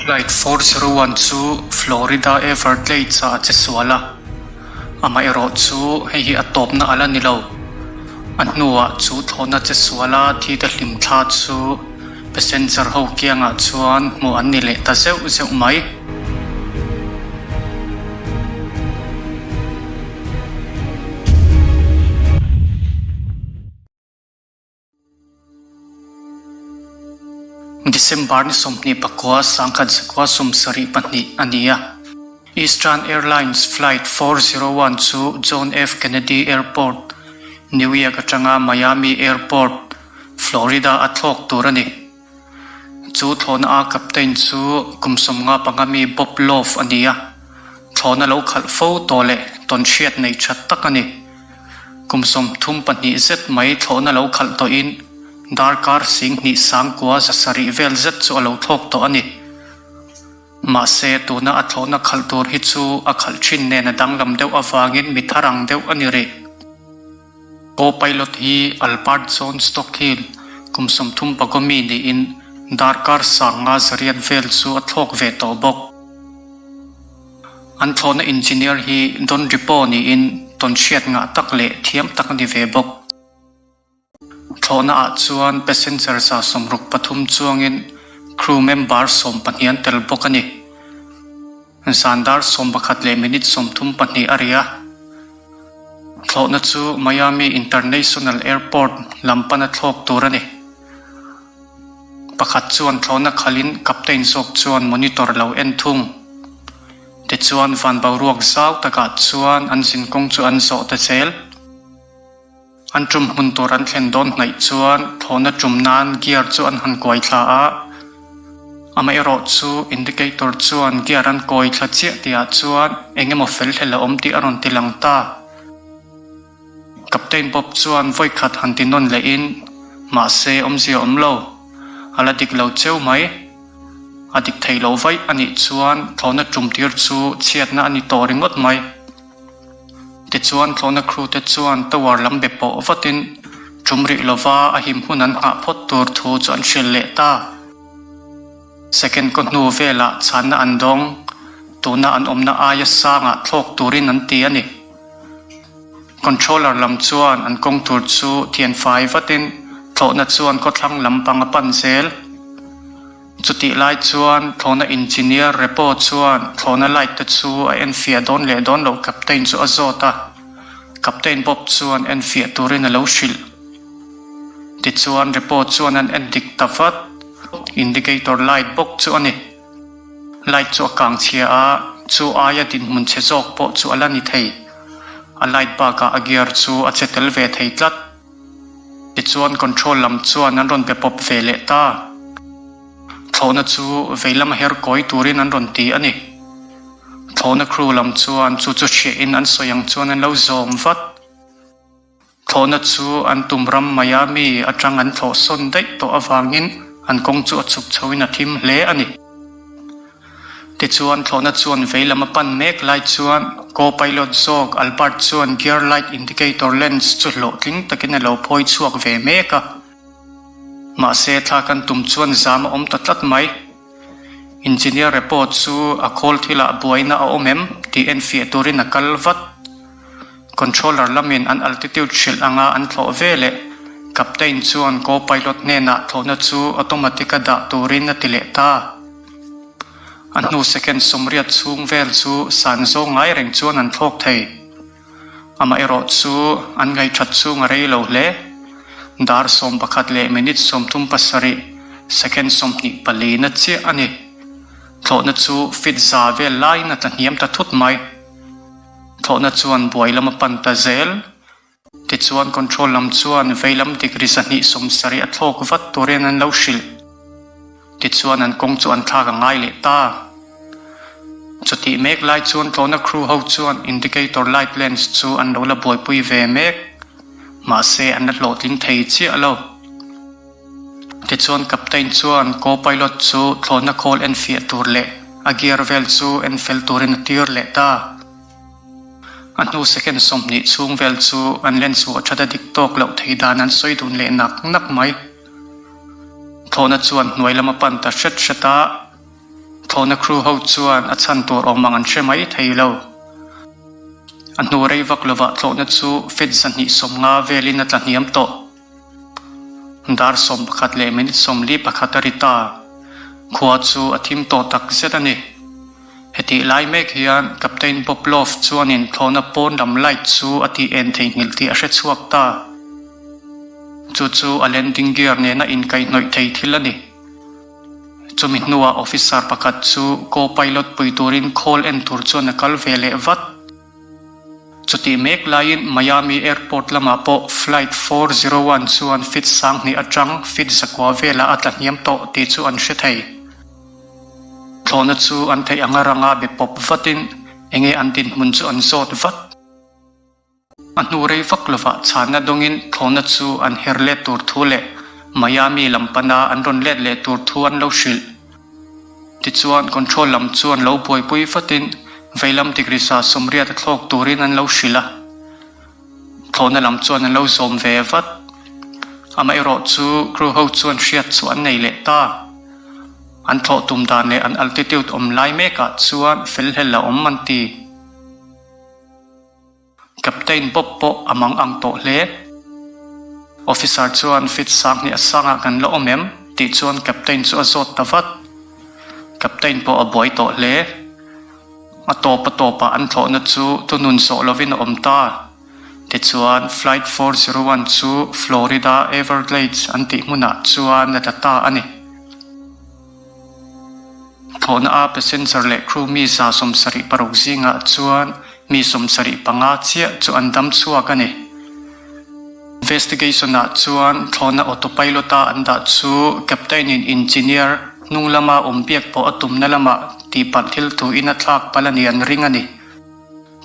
Flight 401 chu Florida Everglades-ah a che sual a, amaherawhchu hei hi a tawpna a la ni lo. A hnuah chu thlawhna che suala thite hlimthla chu passenger ho kiangah chuan hmuh an ni leh ta zeuh zeuh mai. December ni 24 sangkhat zakua 72 a ni a. Eastern Airlines Flight 401 chu John F. Kennedy Airport, New York atanga Miami Airport, Florida a thlawk tur a ni. Chu thlawhna a captain chu kum 55 mi Bob Love a ni a, thlawhna lo khalh fo tawh leh tawnhriat nei tha tak a ni. Kum 32 zet mai thlawhna lo khalh tawhin darkar 2907 vel zet chu a lo thlawk tawh a ni. Mahse tuna a thlawhna khalh tur hi chu a khalh thin nen a danglam deuh avangin mi thar ang deuh a ni rih. Co-pilot hi Albert John Stockhill kum 30 mi niin darkar 508 vel chu a thlawk ve tawh bawk. An thlawhna engineer hi Don Repo niin tawnhriat ngah tak leh thiam tak a ni ve bawk. Thlawhna ah chuan passenger 163 chuangin crew member 12 an tel bawk a ni. Zan dar 11 leh minute 32 a ri a. Thlawhna chu Miami International Airport lam pana thlawk tur a ni. Pakhat chuan thlawhna khalhin captain zawk chuan monitor lo en thung. Tichuan van boruak zau takah chuan an zinkawng chu an zawh ta zel. An tum hmun tur an thlen dawn hnaih chuan thlawhna tum nan gear chu an han kuai thla a. Amaherawh chu indicator chuan gear an kawi thla chiah tihah chuan eng emaw fel hlel a awm tih a rawn ti lang ta. Captain Bob chuan vawi khat han ti nawn lehin mahse awmzia awm lo. A la dik lo cheu mai. A dik thei lo vaih a nih chuan thlawhna tum tir chu chhiatna a ni tawh ringawt mai. Tichuan thlawhna crew te chuan tower lam be pawh vatin tum rih lova a him hun an nghah phawt tur thu chu an hrilh leh ta. Second kaw hnu velah chhanna an dawng, tuna an awmna aia sangah thlawk turin an ti a ni. Controller lam chuan an kawng tur chu thian fai vatin thlawhna chuan khawthlang lam pang a pan zel. Chutih lai chuan thlawhna engineer Repo chuan thlawhna light te chu a enfiah dawn leh dawn loh captain chu a zawt a. Captain Bob chuan enfiah turin a lo hrilh. Tichuan Repo chuan an en dik ta vat. Indicator light bawk chu a ni. Light chu a kang chhia a, chu aia dinhmun chhe zawk pawh chu a la ni thei. A light bakah a gear chu a che tel ve thei tlat. Tichuan control lam chuan an rawn be pawp ve leh ta. Thlawhna chu vei lama her kawi turin an rawn ti a ni. Thlawhna crew lam chuan chu chu hriahin an sawi ang chuan an lo zawm vat. Thlawhna chu an tum ram Miami atang an thlawh sawn daih tawh avangin an kawng chu a chhuk chhoin a thim hle a ni. Tichuan thlawhna chuan vei lam a pan mek lai chuan co-pilot zawk Albert chuan gear light indicator lens chu hlawhtling takin a lo phawi chhuak ve mek a. Mahse thla kan tum chuan zam a awm ta tlat mai. Engineer report chu a khawl thilah buaina a awm em tih enfiah turin a kal vat. Controller lamin an altitude hrilh anga an thlawh ve leh captain chuan co-pilot hnenah thlawhna chu automatic a dah turin a ti leh ta. A hnu second 80 chhung vel chu san zawng ngai reng chuan an thlawk thei. Amaherawh chu an ngaihthat chhung a rei lo hle. Dar 11 leh minute 37 second 24 na chiah a ni. Thlawhna chu feet za vel laiin a tla hniam ta thut mai. Thlawhna chuan buai lam a pan ta zel. Tichuan control lam chuan vei lam degree 270 a thlawk vat turin an lo hrilh. Tichuan an kawng chu an thlak a ngai leh ta. Chutih mek lai chuan thlawhna crew ho chuan indicator light lens chu an lo la buaipui ve mek. Mahse an la hlawhtling thei chiah lo. Tichuan captain chuan co-pilot chu thlawhna khawl enfiah tur leh a gear vel chu enfel turin a tir leh ta. A hnu second 20 chhung vel chu an lens vuah that a dik tawk loh thei dan an sawi dun leh nak nak mai. Thlawhna chuan hnuai lam a pan ta hret hret a. Thlawhna crew ho chuan a chhan tur awm ang an hre mai thei lo. A hnu rei vak lovah thlawhna chu feet 250 velin a tla hniam tawh. Dar 11 leh minute 41 a ri ta. Khua chu a thim tawh tak zet a ni. Hetih lai mek hian Captain Bob Love chuanin thlawhna pawn lam light chu a tih en theihnghilh tih a hre chhuak ta. Chu chu a landing gear nena inkaihhnawih thei thil a ni. Chumi hnuah officer pakhat chu co-pilot pui turin khawl en tur chuan a kal ve leh vat. Chutih mek laiin Miami Airport lamah pawh Flight 401 chuan feet 2000 atang feet 900 velah a tla hniam tawh tih chu an hre thei. Thlawhna chu an theih anga ranga be pawp vatin enge an dinhmun chu an zawt vat. A hnu rei vak lovah chhanna dawngin thlawhna chu an her let tur thu leh Miami lam pana an rawn let leh tur thu an lo hrilh. Tichuan, control lam chuan lo buaipui vatin veilam degree 80 a thlawk turin an lo hrilh a. Thlawhna lam chuan an lo zawm ve vat. Amaherawh chu crew ho chuan hriat chu an nei leh ta. An thlawh tum dan leh an altitude awm lai mekah chuan felhlel a awm an ti. Captain Bob pawh a mang ang tawh hle. Officer chuan feet 2000 a sangah kan la awm em? tih chuan Captain chu a zawt ta vat. Captain pawh a buai tawh hle. A tawp a tawpah an thlawhna chu thunun zawh lovin a awm ta. Tichuan Flight 401 chu Florida Everglades an tih hmunah chuan a tla ta a ni. Thlawhna a passenger leh crew mi 76 zingah chuan mi 75 chiah chu an dam chhuak a ni. Investigation ah chuan thlawhna autopilot a an dah chu captain in engineer hnung lama awm biak pawh a tumna lamah tihpalh thil tuin a thlak palh a ni an ring a ni.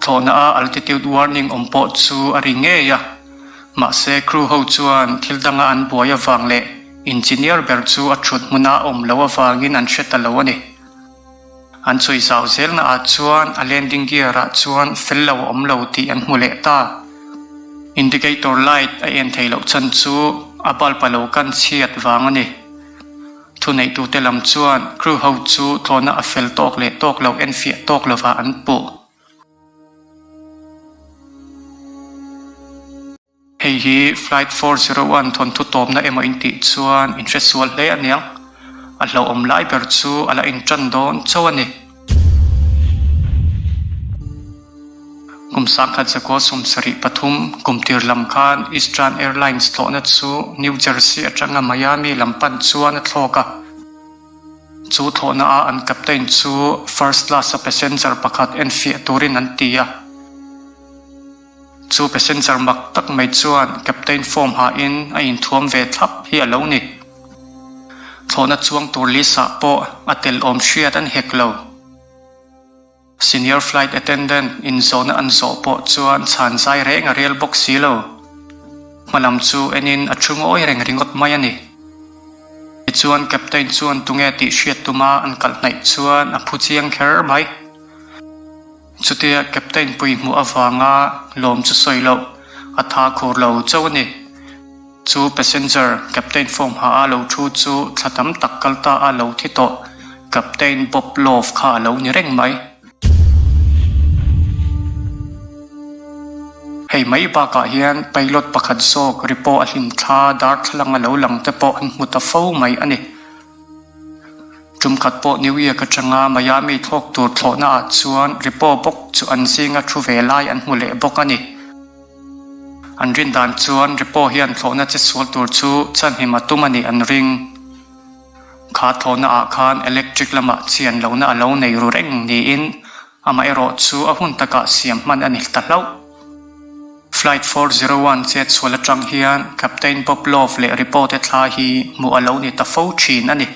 Thlawhna a altitude warning awm pawh chu a ri ngei a, mahse crew ho chuan thil danga an buai avang leh engineer ber chu a thut hmuna awm lo avangin an hre ta lo a ni. An chhui zau zelna ah chuan a landing gear ah chuan fel lo a awm lo tih an hmu leh ta. Indicator light a en thei loh chhan chu a bulb a lo kan chhiat vang a ni. Thuneihtute lam chuan crew ho chu thlawhna a fel tawk leh tawk lo enfiah tawk lovah an puh. Hei hi Flight 401 thawnthu tawpna emaw intih chuan in hre sual hle a niang. A hlauhawm lai ber chu a la intan dawn chauh a ni. Kum 1973 kum tir lam khan Eastern Airlines thlawhna chu New Jersey atanga Miami lam pan chuan a thlawk a. Chu thlawhna a an captain chu first class a passenger pakhat enfiah turin an ti a. Chu passenger mak tak mai chuan captain form hain a inthuam ve thlap hi a lo ni. Thlawhna chuang tur list ah pawh a tel awm hriat an hek lo. Senior flight attendant in zawhna an zawh pawh chuan chhan zai reng a rel bawk si lo. Hmalam chu enin a thu ngawi reng ringawt mai a ni. Tichuan captain chuan tunge tih hriat tuma an kalh hnaih chuan a phu chiang kher mai. Chutia captain pui hmuh avanga lawm chu sawi loh a tha khur lo chauh a ni. Chu passenger captain form ha a lo thu chu thla tam tak kal ta a lo thi tawh Captain Bob Love kha a lo ni reng mai. Hei mai bakah hian pilot pakhat zawk ri pawh a hlim thla darthlalang a lo lang te pawh an hmu ta fo mai a ni. Tum khat pawh New York atanga Miami thlawk tur thlawhna ah chuan ri pawh bawk chu an zinga thu ve lai an hmu leh bawk a ni. An rin dan chuan Repo hian thlawhna che sual tur chu chhanhim a tum a nih an ring. Kha thlawhna ah khan electric lamah chian lohna a lo nei ru reng niin amaherawh chu a hun takah siam hman a ni ta hlauh. Flight 401 chet sual atang hian Captain Bob Love leh Repo te thla hi hmuh a lo ni ta fo thin a ni.